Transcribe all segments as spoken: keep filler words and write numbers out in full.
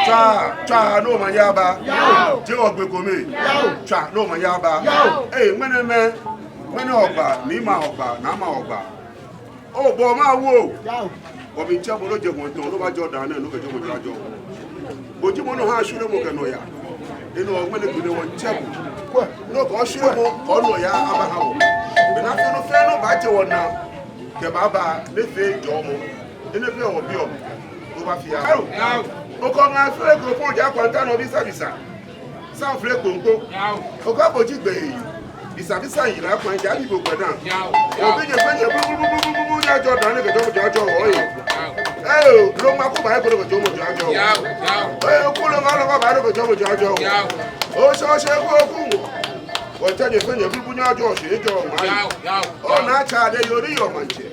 Tswa, tswa, ni omanye aba. Yao. Jeee wɔgbe kome. Yao. Tswa, ni omanye aba. Yao. Ee, ŋmɛnɛ mɛɛ, ŋmɛnɛ Hɔgbaa, niimɛi a-Hɔgbaa, naamɛi a-Hɔgbaa. Oo, bo Mawu oo. Yao. Wɔmiitsɛ bo ni oje wɔtɔ̃, ni oba jɔɔ daa nɛɛ, ni okɛ jɔɔmɔ ajɔɔ wɔ. Bo ji mɔ ni ohaa shweremɔ kɛ nɔyaa. Enɛ hewɔ ŋmɛnɛ gbi nɛɛ wɔmiitsɛ bo. Kwɛ. Ni okɛ oshweremɔ kɛ onɔyaa abaha wɔ. Bɔ ni afee ni nɔ fɛɛ nɔ baaje wɔnaa kɛbaaba, ni efee jɔɔmɔ. Enɛ biɛ wɔbiɔ. Obafee aha wɔ. Yao. Okɛ ŋaa fɛɛ kɛ opɔŋ ja kwanta nɔ bisabisa. San fɛɛ kpoŋkpo. Yao. Okɛ bo ji gbɛi. Bisabisa yila kpãa ja ni bo gbɛ naa. Yao. Yao. Obi nyɛ fɛɛ nyɛ bu bu bu bu bu bu ni ajɔɔ daa nɛɛ kɛ jɔɔmɔ ajɔɔ wɔ ee. Yao. Ee, loŋ ma ko baaye ko ni okɛ jɔɔmɔ ajɔɔ wɔ. Yao. Yao. Ee, oku loŋ ma loŋ ma baaye ko ni okɛ jɔɔmɔ ajɔɔ wɔ. Yao. Oshɛ oshɛ ko oku. Wɔmiitsɛ nyɛ fɛɛ nyɛ bu bu ni ajɔɔ shweremɔ ajɔɔ ŋmaa. Yao. Yao. Onaa Tsa Dɛ Yoo ni yɔɔ maŋtsɛ.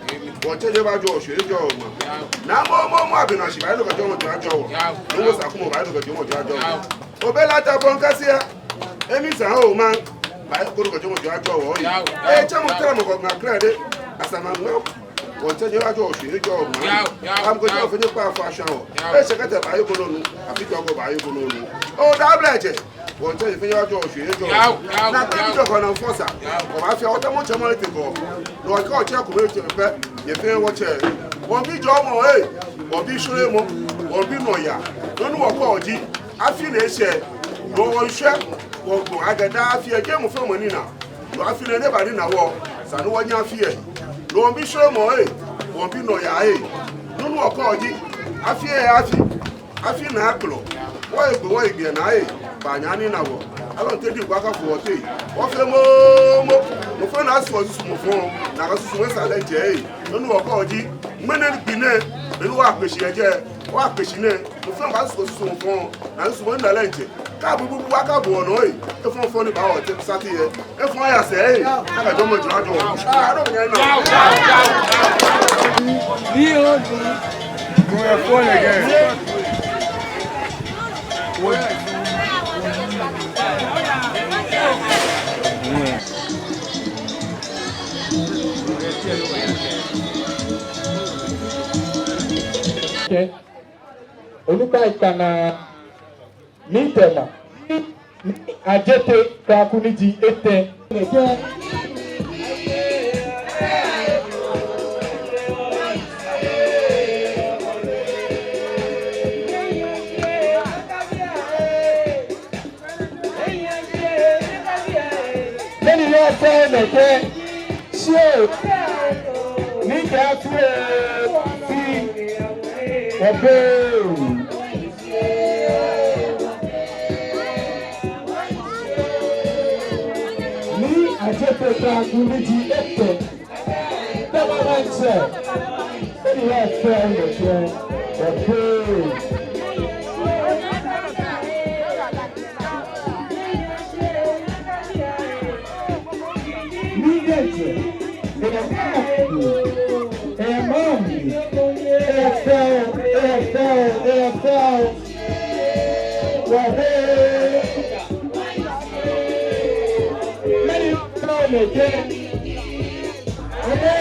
Wɔmiitsɛ nyɛ bajɔɔ shweremɔ ajɔɔ ŋmaa. Yao. Naa mɔ mɔ mɔ abi naa shi baaye ko ni okɛ jɔɔmɔ ajɔɔ wɔ. Yao. Numo Sakumɔ baaye ko ni okɛ jɔɔmɔ ajɔɔ wɔ. Yao. Obɛ Lata Bɔŋkɛsia, Emir Zahn Oman, baaye ko ni okɛ jɔɔmɔ ajɔɔ wɔ. Yao, yao. Ee, tsɛmɔ Tramɔ kɛ Ŋa Krɛde, Asama Ŋma, wɔmiitsɛ nyɛ bajɔɔ shweremɔ ajɔɔ ŋmaa. Yao, yao, yao. Amɔ ko jɔɔ fɛɛ nyɛ kpa fa sha wɔ. Yao. Ee, Shɛkɛtɛ baaye ko ni onu, Afi Tɔgɔ baaye ko ni onu. Oo, Dablɛjɛ, wɔmiitsɛ nyɛ fɛɛ nyɛ bajɔɔ shweremɔ ajɔɔ. Yao, yao, yao. Naa kɛ bi jɔ kɔ naa fɔsa. Yao. Wɔbaafee wɔtamɔ tsɛmɔ lɛ te kɔ. Nɔ kɛ otsɛ kome tsɛ pɛ, nyɛ fɛɛ wɔtsɛ. Wɔmiibi jɔɔmɔ ee, wɔmiibi shweremɔ, wɔmiibi nɔyaa. Nɔ ni wɔkɛɔ ji, afi nɛɛ eshɛ, no wɔmiishwɛ, wɔkɛɔ akɛ daa afi lɛ jeee mɔ fɛɛ mɔ ni naa. No afi nɛɛ ni eba ni ena wɔ, esa ni wɔnyiɛ afi lɛ. No wɔmiibi shweremɔ ee, wɔmiibi nɔyaa ee. Nɔ ni wɔkɛɔ ji, afi lɛ afi, afi naa kplɔ. Wɔyɛ gbɛ, wɔyɛ gbɛ naa ee, baanyɛ ni ana wɔ. Alɔnte diŋ ko akafo wɔteŋ. Wɔfee moomo. Mɔ fɛɛ mɔ asu esusumɔ fɔŋ, ni akɛ susumɔ esa lɛ jɛ ee. Nɔ ni wɔkɛɔ ji, ŋmɛnɛ gbi nɛɛ, be ni wɔkpe shi yɛ jɛi, wɔkpe shi nɛɛ, mɔ fɛɛ mɔ asu esusumɔ fɔŋ, ni asusumɔ ena lɛ jɛ. Kɛ bu bu bu akabɔ nɔ ee, efɔŋ fɔŋ ni baawo te sati lɛ. Efɔŋ aya sɛɛ ee, akɛ jɔɔmɔ ajɔɔ wɔ. Ado mɔ nyɛ naa. Ni o ni. Go and fall again. Onukpa ekpaa naa. Nii Tema, Nii Adjetey Kwaku ni ji etɛ. Mɛni yɔɔ fɛo nɛkɛ? Shio. Ni kɛ fio fi. Wɔbe. Nii Adjetey Kwaku ni ji etɛ. Tema Maŋtsɛ. Mɛni yɔɔ fɛo nɛkɛ? Wɔbe. Nii Adjetey, eyɛ mami, eyɛ mami, eyɛ fɛo, eyɛ fɛo, eyɛ fɛo. Wɔbe. Mɛni yɔɔ fɛo nɛkɛ? Wɔbe.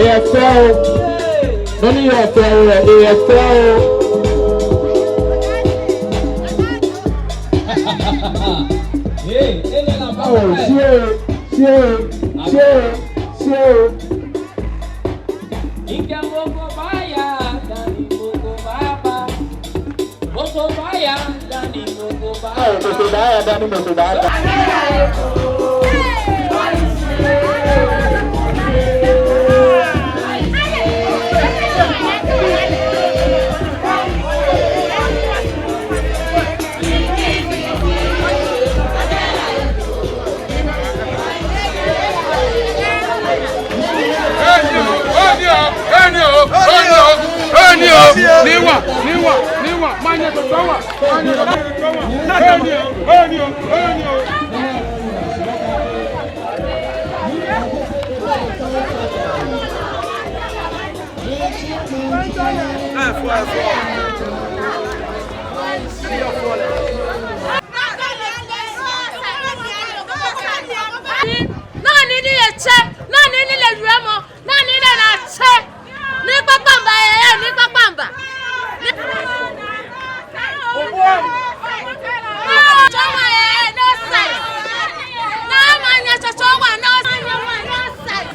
Eyɛ fɛo. Nɔ ni yɔɔ fɛo lɛ, eyɛ fɛo. Shio, shio, shio, shio. Mɔ ko baaya dani mɔ ko baaba. Mɔ ko baaya dani mɔ ko baaba. Naa nii ni etsɛ, naa nii ni le wiemɔ, naa nii ni naa tsɛ. Nii kpakpa miiba, ee, nii kpakpa miiba. Nii tsɔɔmɔ, ee, no side. Naa manyɛ tsɔɔmɔ, no side.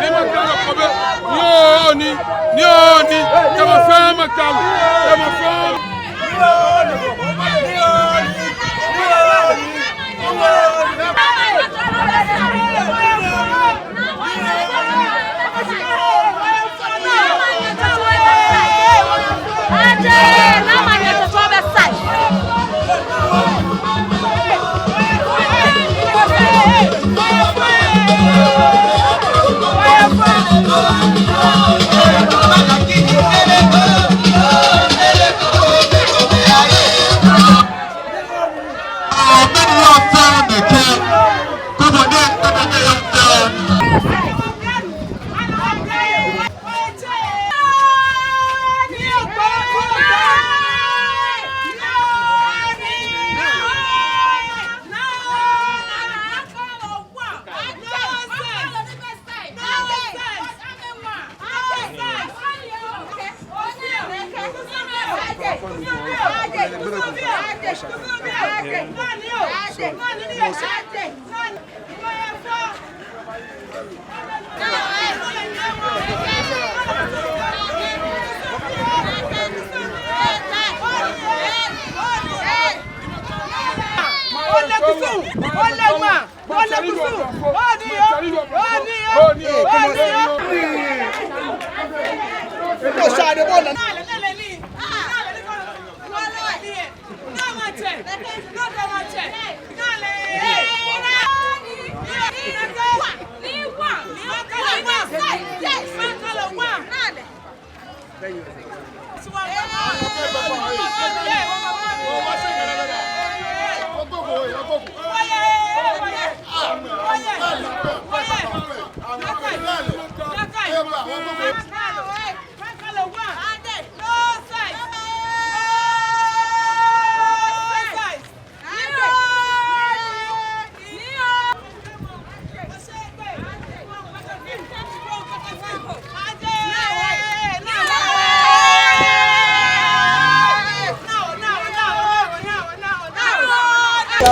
Ni makalo kobe. Ni Ooni, ni Ooni, kɛ mɔ fɛɛ makalo, kɛ mɔ fɛɛ. Ole kufu, ole ŋmaa.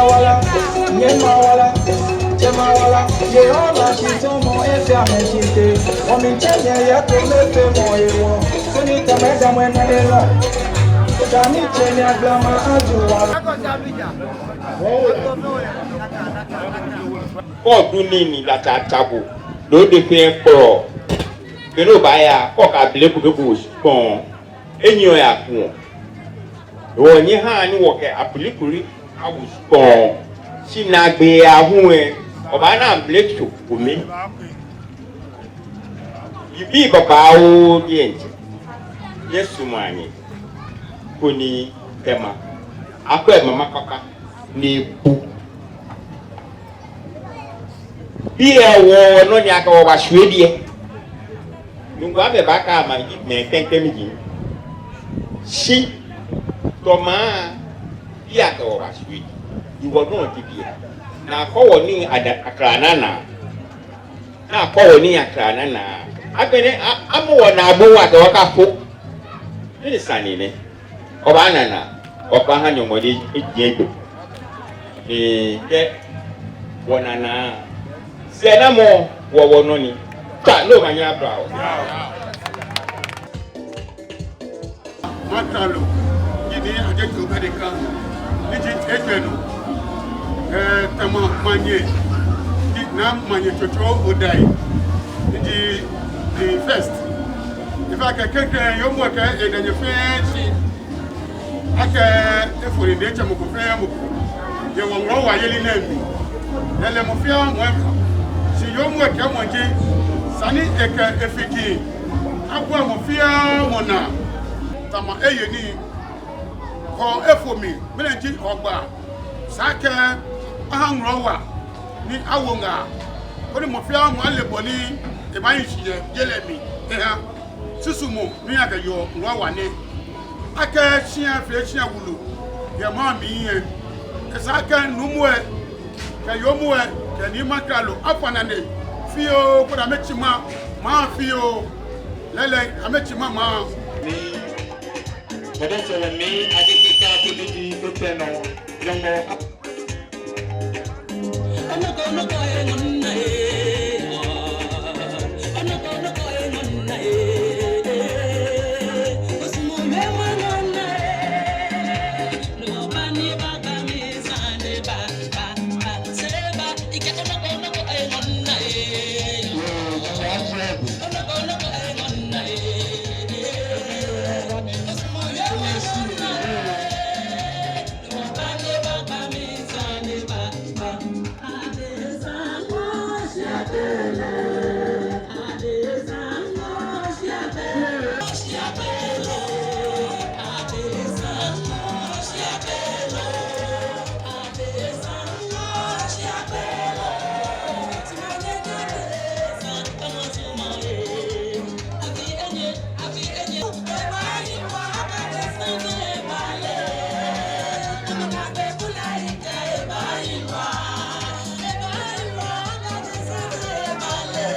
Wala, nyɛma wala, tsɛma wala, ye ɔla shi tɔmɔ efia mɛ shi te. Wɔmiitsɛ nyɛ yɛ kome fe mɔ ye wɔ. Soni tamɛ damɛ na ela. Kani tsɛ nyɛ ablama aju wala. Kɔdu ni ni lata tabo. Lode fɛɛ kplɔ. Beno baaya, kɔ ka ble kudo ku shikpɔŋ. Enyiɛ oya kuɔ. Wɔ nyɛhaa ni wɔkɛ apulikuli awo shikpɔŋ. Shi naagbee ahu ɛ, obaana ble tso kome. Yibii babaoo diɛŋtsɛ. Nyɛsumɔa nyɛ. Koni Tema akwɛ mama kpakpa ni ebu. Biɛ wɔ nɔ ni akɛ wɔ bashwie biɛ. Nungua mɛi baakɛɛ amɛ ji mɛi kɛŋkɛŋ miji. Shi tɔmaa biɛ akɛ wɔ bashwie. Ni wɔ nɔ ji biɛ. Ni akɔ wɔ nii ada akra nana. Ni akɔ wɔ nii akra nana. Agbɛnɛ a-, amɔ wɔ naabu wɔ akɛ wɔkafo. Mɛni sane nɛ? Obaana naa, okpa ha nyɔmɔ ni eji egbo. Ee, kɛ wɔna naa. Sɛɛnamɔ wɔ wɔ nɔ ni. Ta, no omanye abla wɔ. Maŋkralo, yi ni aje to bɛ de kan. Ni ji ejwɛ nɔ. Ee, Tema manye. Ni na manye tsotso odai. Ni ji the first. In fact, kɛ, kɛ, kɛ, yoomo kɛ, eda nyɛ fɛɛ shi. Akɛ efo ni diɛŋtsɛ mɔ ko fɛɛ mɔ ko yɛ wɔ Ŋlɔwa yeli nɛɛ mli. Lɛɛlɛŋ mɔ fɛɛ mɔ eka. Shi yoomo ekɛɛ mɔ ji, sani ekɛ efiji abua mɔ fɛɛ mɔ naa. Tema eye nii. Kɔ efo mli, mɛni ji Hɔgbaa. Esa akɛ aha Ŋlɔwa ni awo ŋaa. Koni mɔ fɛɛ mɔ ale bɔ ni ebahi shi yɛ je lɛ mli eha. Susumɔ ni akɛyɔɔ Ŋlɔwa nɛ. Akɛ shia fɛɛ shia wulu yɛ maŋ mli yɛ. Esa akɛ nuumo ɛ, kɛ yoomo ɛ, kɛ Nii Maŋkralo afã nane fioo, koni amɛtsi maŋ, maŋ fioo. Lɛɛlɛŋ, amɛtsi maŋ, maŋ. Ni, kɔdɔ sɔrɔ ni, aje kita kudidi, kutɛ nɔ, yɔmɔ.